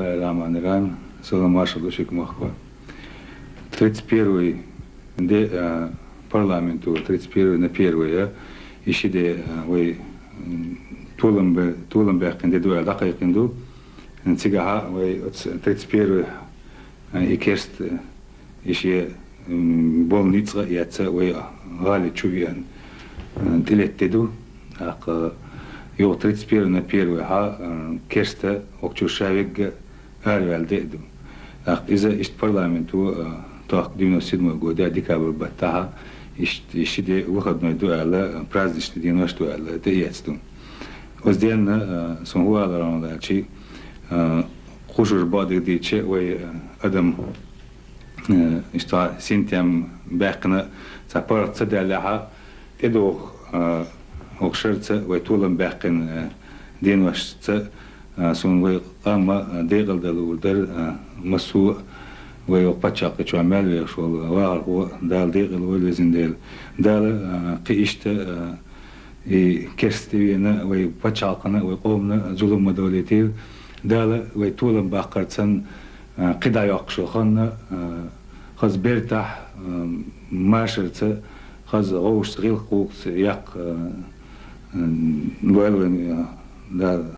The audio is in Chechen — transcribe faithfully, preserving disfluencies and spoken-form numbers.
Бисмиллахир-рахманир-рахим. Салам-маршал ду шуга, мохк. Тридцать первый де, а, парламенто, тридцать первый на первое, а, и ши де, а, вай, м, толам бе-, толам баьккхина де ду аьле дӀакхайкхийна ду. Цигахьа вай оцу тридцать первый, а, и керста, а, и шен, м, болу ницкъ а эцна вай гӀали чу веана, а, тӀелетта де ду. ТӀаккха юха тридцать первый на первое хьа, а, керста хӀокху чуьра ша вегга араваьлла де а ду. ТӀаккха иза иштта парламенто, а, тохка девяносто седьмой года декабрь баттахьа, иштта, и ши де выходной ду аьлла, а, праздничный денош ду аьлла, тӀеэцна ду. Оцу денна, а, сан хӀун алар ду аьлча, а, кхушур бакъдерг дийцича, вай, а, адам, а, иштта синтем баьккхина цхьа паргӀат ца даьллехьа, тӀедогӀу, а, хӀокху шарца вай толам баьккхина, а, деношца, а, суна вай къам, а, декъала дала луур дара, а, массо а вай хӀокху пачхьалкхе чохь мел вехаш волу вахархо, Дала декъала войла везина Дела. Дала, а, кхин иштта, а, и керста тӀе веана вай пачхьалкхана, вай къомана зулам ма долуьйтийла. Дала вай толам баккхарца, а, кхин дӀайоккхуш йолу хан, а, хаза бертахь, а, машарца, хаза вовшашца, гӀиллакх-гӀуллакхца яккха, а, а, лойла вайна, а, Дала.